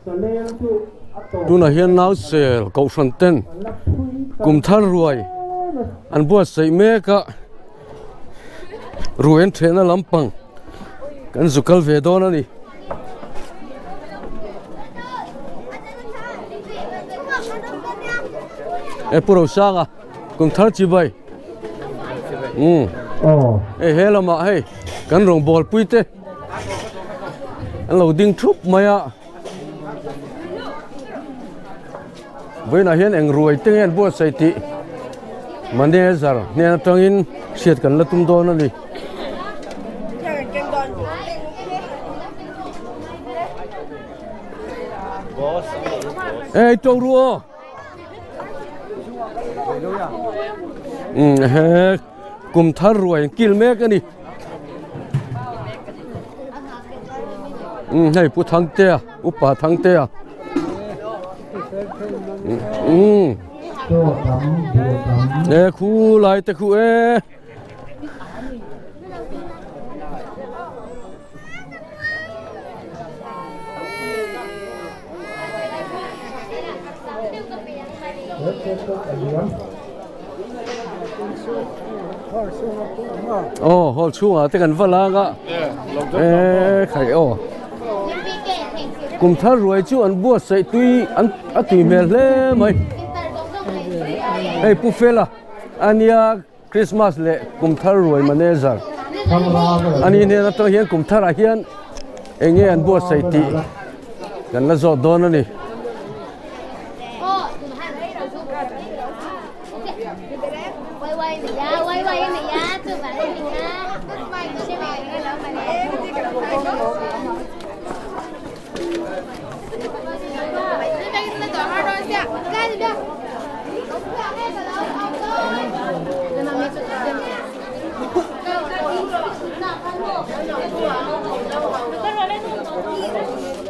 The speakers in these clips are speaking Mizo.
Tunah hian nausel kohhran ten kum thar ruai an buatsaih mek a ruai an thehna lampang kan zu kal ve dawn a ni. E Pu Rosanga kum thar chibai umm hei he lamah hei kan rawngbâwl pui te an lo ding thup mai a vawiinah hian eng ruai te nge an buatsaih tih manager hnen atangin hriat kan la tum dawn a ni. Ei to ru aw he kum thar ruai kil mek a ni hei pu Thangtea upa Thangtea e khu lai te khu e. Aw hall chhungah te kan va lang a e khai aw kum thar ruai chu an buatsaih tui an a tui hmel hle mai hei pu fela ania Christmas leh kum thar ruai manager ani hnen atang hian kum tharah hian eng nge an buatsaih tih kan la zawt dawn a ni.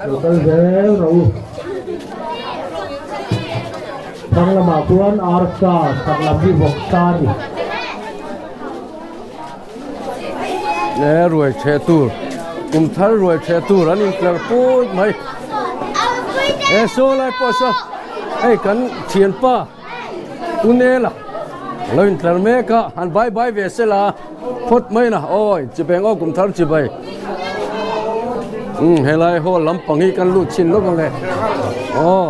Lo kal zel rawh u. Thlang lamah chuan arsa chak lam hi vawk sa a ni. He ruai chhe tur kum thar ruai chhe tur an intlar put mai he saw lai pawh saw hei kan thianpa tunela lo intlar mek a han bai bai ve sela phawt mai na awi chibeng aw kum thar chibai um helai hall lampang hi kan lut chhin lawk ang le aw.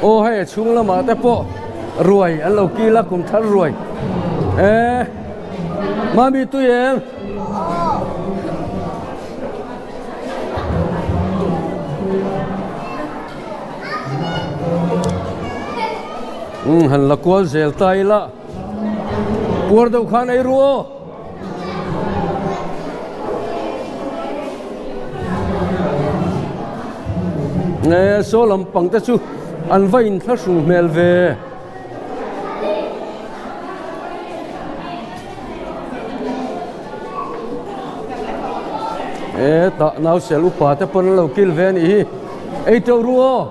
Aw hei a chhung lamah te pawh ruai an lo kil a kum thar ruai eh mami tui em um han la kual zel ta ila puar deuh khan ei ru aw. Nge saw lampang te chu an va inthlahrung hmel ve. E tah nausel upa te pawn an lo kil ve a nih hi. Ei teuh ru aw.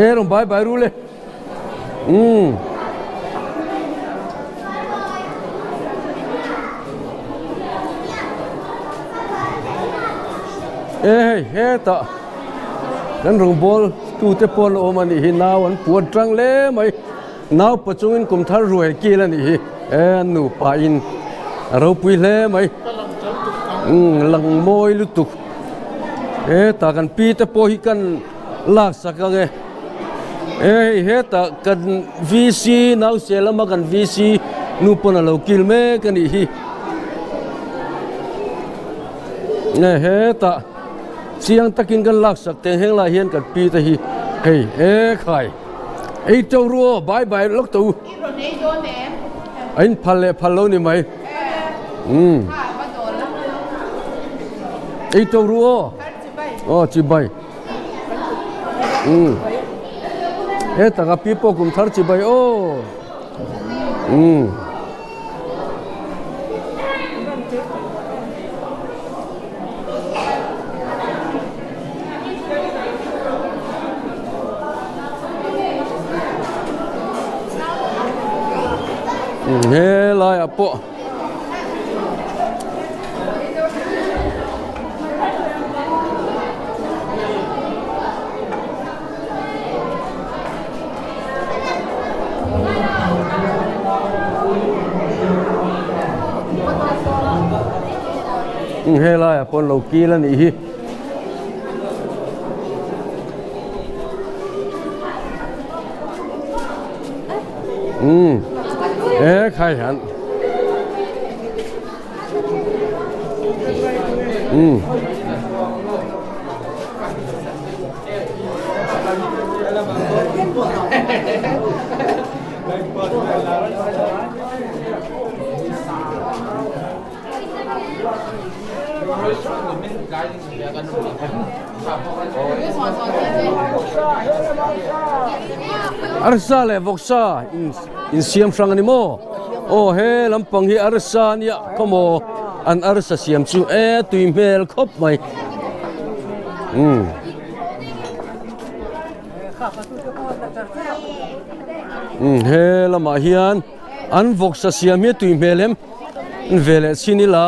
E rawn bai bai ru le umm. E hei hetah kan rawngbawl tute pawh an awm a nih hi nau an puan tang hle mai nau pachungin kum thar ruai kil a nih hi e an nupa in a ropui hle mai umm lang mawi lutuk hetah kan pi te pawh hi kan lak sak ang e e hei hetah kan VC nau se lama kan VC nu pawn a lo kil mek a nih hi e hetah chiang takin kan lak sak teng heng lai hian kan pi te hi hei e khai ei to ru aw bai bai lawk to u a in phal leh phal lo ni mai umm ei to ru aw aw chibai. Umm hetah ka pi pawh kum thar chibai aw umm. Helaiah pawh Helaiah pawh an lo kil a nih hi. Umm e khai hian umm. Arsa leh vawksa insiam hrang a ni maw? Aw he lampang hi arsa a nia khawmaw an arsa siam chu e tui hmel khawp mai. Umm. Umm he lamah hian an vawksa siam hi a tui hmel em? Ve leh chhin ila.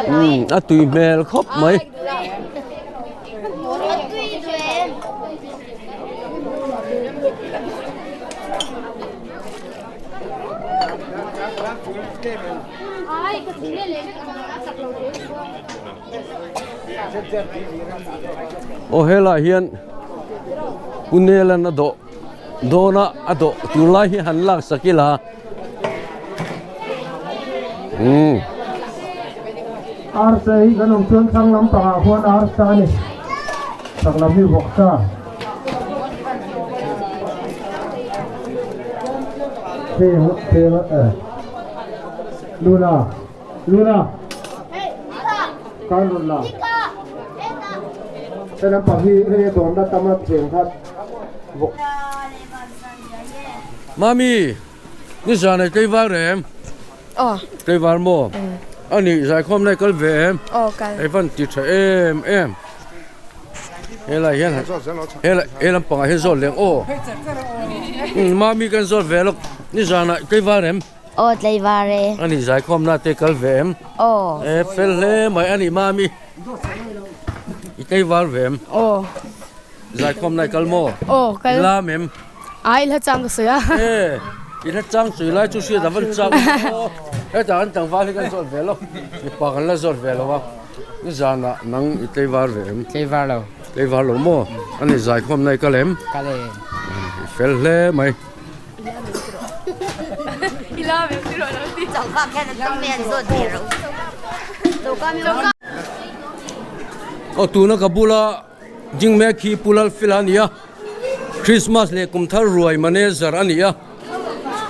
Umm a tui hmel khawp mai. Aw helaiah hian Punelan a dawh dawn a a dawh tur lai hi han lak sak ila umm. Arsa hi kan awm chuan thlang lampangah khuan arsa a ni chak lam hi vawksa. Luna Luna Kan rawn la He lampang hi hei a dawnna tam a cheng kha vawk. Mami, nizan ei tlaivar em? Aw. Tlaivar maw? Ani zaikhawm lai kal ve em? Aw kal. Ei van ti tha em em. Helai hian helai he lampangah hian zawt leh ang aw. Mami kan zawt ve lawk nizanah tlaivar em? Aw tlaivar e. Ani zaikhawmna te kal ve em? Aw. E fel hle mai ani mami. I tlaivar ve em? Aw. Zaikhawmna i kal maw? Aw kal. I lam em? A i hla chang ka sawi a. E i hla chang sawi lai chu hriat a van chak aw. Hetah kan tlangval hi kan zawt ve lo. Mipa kan la zawt ve lo a. Nizanah nang i tlaivar ve em? Tlaivar lo. Tlaivar lo maw? Ani zaikhawmna i kal em? Kal e. I fel hle mai. Aw tuna ka bula ding mek hi Pu Lalfela a ni a, Christmas leh kum thar ruai manager a ni a,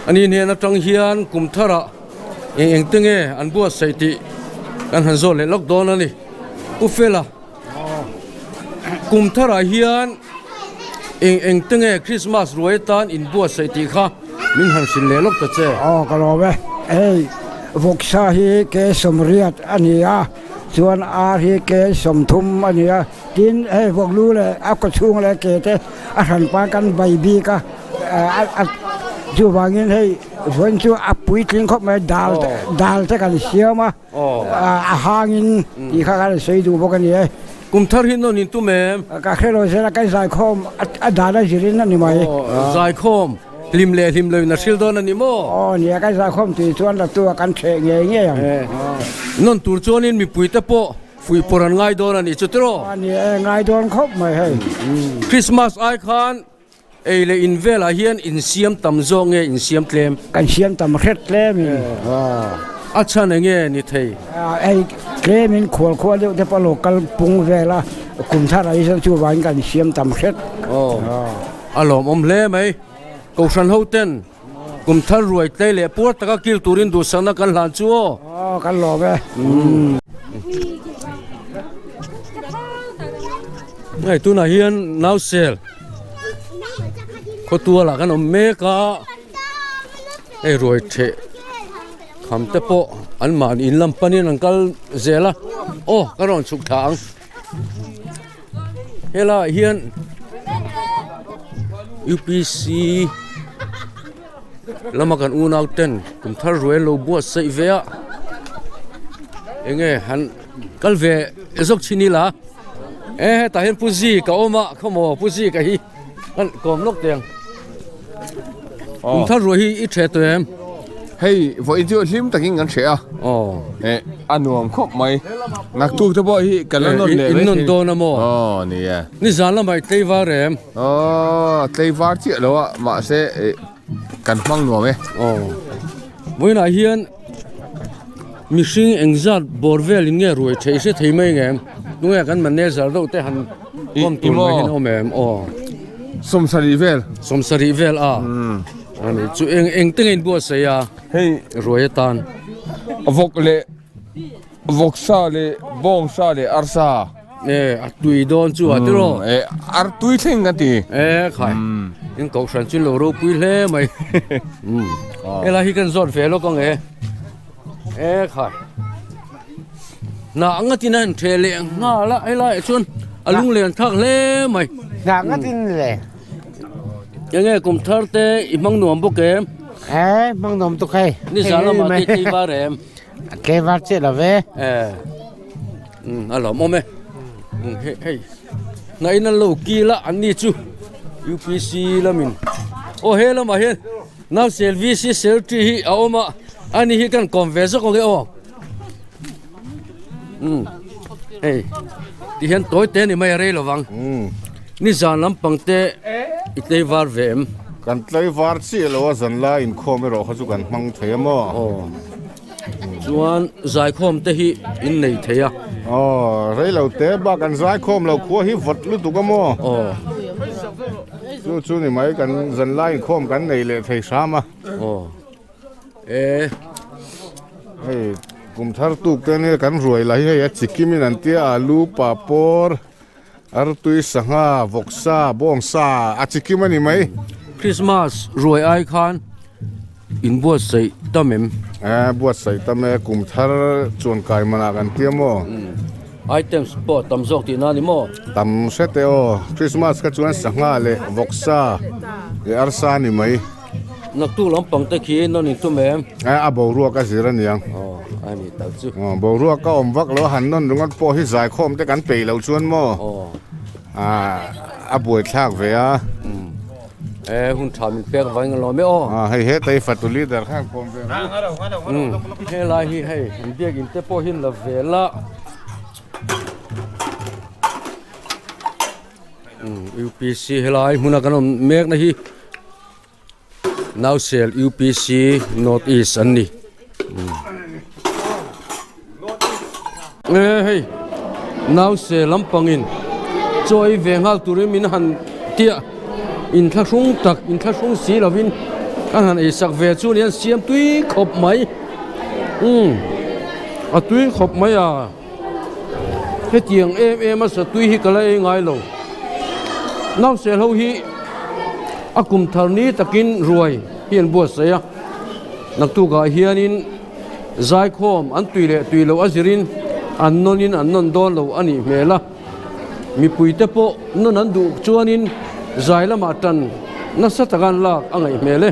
ani hnen atang hian kum tharah eng eng te nge an buatsaih tih kan han zawt leh lawk dawn a ni. Pu Fela. Kum tharah hian eng eng te nge Christmas ruai atan in buatsaih tih kha min han hrilh leh lawk ta che. Aw ka lawm e, hei vawksa hi ke sawmriat a ni a, chuan ar hi ke sawmthum a ni a, tin hei vawklu leh a kawchhung leh ke te a hranpa kan bai bik a, chuvangin hei vawiin chu a puitling khawp mai dal dal te kan siam a. A hangin tih kha kan sawi duh bawk a ni e. Kum thar hi nawn in tum em? Ka hre lo zela kan zaikhawm a dan a zirin a ni mai. Zaikhawm hlim leh hlim loin a hril dawn a ni maw? Aw nia kan zaikhawm tih chuan latu a kan hreh ngei ngei ang. Nawn tur chuanin mipuite pawh fuihpawrh an ngai dawn a nih chu tiraw? Aw ni e, ngai dawn khawp mai hei. Christmas ai khan Ei leh in velah hian insiam tam zawk nge insiam tlem? Kan siam tam hret tlem in. A chhan eng nge ni thei? Ei tlem in khual khual deuh te pawh lo kal pung vel a, kum thar ah hi chuan chuvangin kan siam tam hret. Aw, a lawmawm hle mai. Kohhran ho ten kum thar ruai tlei leh puar taka kil turin duhsakna kan hlan chu aw. Aw, kan lawm e. Hei tunah hian nausel khawtualah kan awm mek a hei ruai theh kham te pawh an mahni in lam panin an kal zel a aw ka rawn chhuk thla ang helaiah hian U_P_C lama kan unau ten kum thar ruai an lo buatsaih ve a enge han kal ve zawk chin ila e hetah hian pu zika a awm a khawmaw pu zika hi kan kawm lawk teh ang kum thar ruai hi i ṭhe tawh em hei vawiin chu hlim takin kan hreh a aw eh a nuam khawp mai naktuk te pawh hi kan la nawn leh in nawn dawn a maw aw ni e nizan lamah i tleivar em Aww tleivar chiah lo a mahse eh kan hmang nuam e. Aw vawiinah hian mihring engzat bawr velin nge ruai theih hre thei mai ngem tunge kan manager deuh te han kawm tur mai hian a awm em aw. Sawmsarih vel. Sawmsarih vel a ani chu eng eng te nge in buatsaih a hei ruai atan. Vawk leh vawksa leh bawngsa leh arsa. E a tui dawn chu a tiraw. E ar tui thleng kan ti. E khai in kohhran chu lo ropui hle mai. Helai hi kan zawt ve lawk ang e. E khai hnah ngatin a han theh leh nghal a helaiah chuan a lunglen thlak hle mai. Hnah ngatin le. Enge kum thar te i hmang nuam bawk em? E hmang nuam tuk hei. Nizan lamah te tleivar em? Tleivar chiah lo ve. E. Umm a lawmawm e umm hei hei hnahin an lo kil a an ni chu U_P_C lamin aw he lamah hian nau sel V_C sel tih hi a awm a ani hi kan kawm ve zawk ang e aw umm hei ti hian tawi te a ni mai a rei lo vang nizan lampang te i tlei var ve em. Kan tlei var chiah lo a zan lai inkhawm erawh kha chu kan hmang thei a maw. Aw. Chuan zaikhawm te hi in nei thei a. Aw, rei lo te bak an zaikhawm lo khua hi vawt lutuk a maw? Aw. Chu chu ni mai kan zanlai inkhawm kan nei leh thei hram a. Aw. E. Hei kum thar tuk te nia kan ruai la hi hei a chikim in an tia alu papawr artui sangha vawksa bawngsa a chikim a ni mai. Christmas ruai ai khan In buatsaih tam em? Eh, buatsaih tam e, kum thar chuan kai manah kan tia maw? Items pawh tam zawk tihna a ni maw? Tam hret e aw, Christmas kha chuan sangha leh vawksa leh arsa a ni mai. Naktuk lampang te khi nawn in tum em? Eh, a boruak a zir a niang. Aw, a ni tak chu. Aw, boruak a awm vak lo, han nawn ringawt pawh hi zaikhawm te kan peih loh chuan maw? Aw. Ah, a buaithlak ve a. E hun tha min pek vain alawm e aw. Ah hei heta i fatu leader khan kawm ve ang. Helai hi hei an biakin te pawh hi la vel a. UPC helai hmuna kan awm mek na hi Nausel UPC North East an ni. E hei nause lampangin chaw ei ve nghal turin min han tia inthlahrung tak inthlahrung si lovin an han eisak ve chu nia an siam tui khawp mai umm a tui khawp mai a hetiang em em a satui hi ka la ei ngai lo nause ho hi a kum thar ni takin ruai hi an buatsaih a naktukah hianin. Zaikhawm an tui leh tui loh a zirin an nawnin an nawn dawn lo a nih hmel a, mipuite pawh nawn an duh chuanin zai lamah tan nasa taka an lak a ngaih hmel e.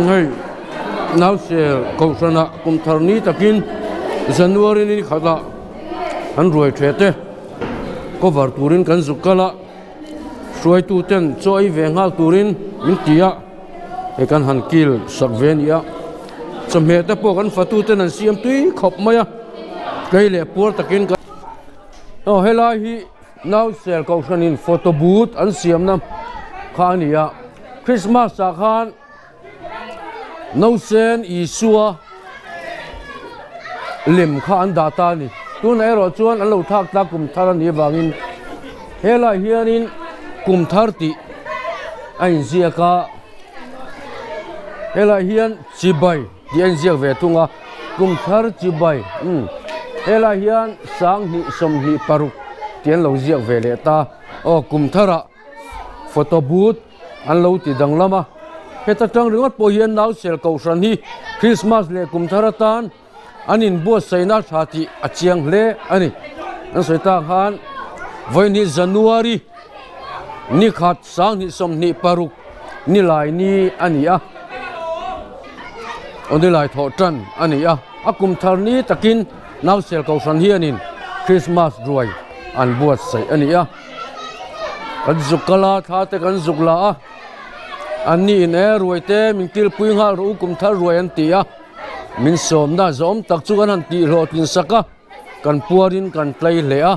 Hei Nausel Kohhranah kum thar ni takin January ni khatah an ruai ṭhe te cover turin kan zuk kal a. Hruaitu ten chaw ei ve nghal turin min ti a, hei kan han kil sak ve a ni a, chawhmeh te pawh kan fatu ten an siam tui khawp mai a, tlei leh puar takin kan aw helai hi Nausel Kohhranin photo booth an siamna kha a ni a, Christmas ah khan Nausen Isua lem kha an dah ta a ni. Tunah erawh chuan an lo thlak tlak kum thar a nih avangin helaiah hianin kum thar tih a inziak a. Helaiah hian chibai tih a inziak ve thung a, kum thar chibai umm helaiah hian sanghnih 26 tih an lo ziak ve leh ta aw kum tharah photo booth an lo ti danglam a, heta tang ringawt pawh hian nausel kohhran hi Christmas leh kum thar atan an inbuatsaihna tha tih a chiang hle a ni. An sawi tak khan vawiin hi January ni khat 2026 nilai ni a ni a, aw nilai thawh tan a ni a, a kum thar ni takin Nausel Kohhran hianin Christmas ruai an buatsaih a ni a, kan zuk kal a thla te kan zuk la a, an ni in e ruai te min kilpui nghal rawh u kum thar ruai an ti a. Min sawmna zawm tak chu kan han tih hlawhtlin sak a, kan puarin kan tlei hle a,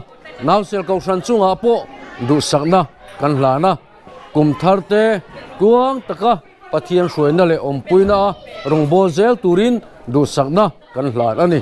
Nausel Kohhran chungah pawh duhsakna kan hlan a, kum thar te tluang taka Pathian hruaina leh awmpuina a rawngbâwl zel turin duhsakna kan hlan a ni.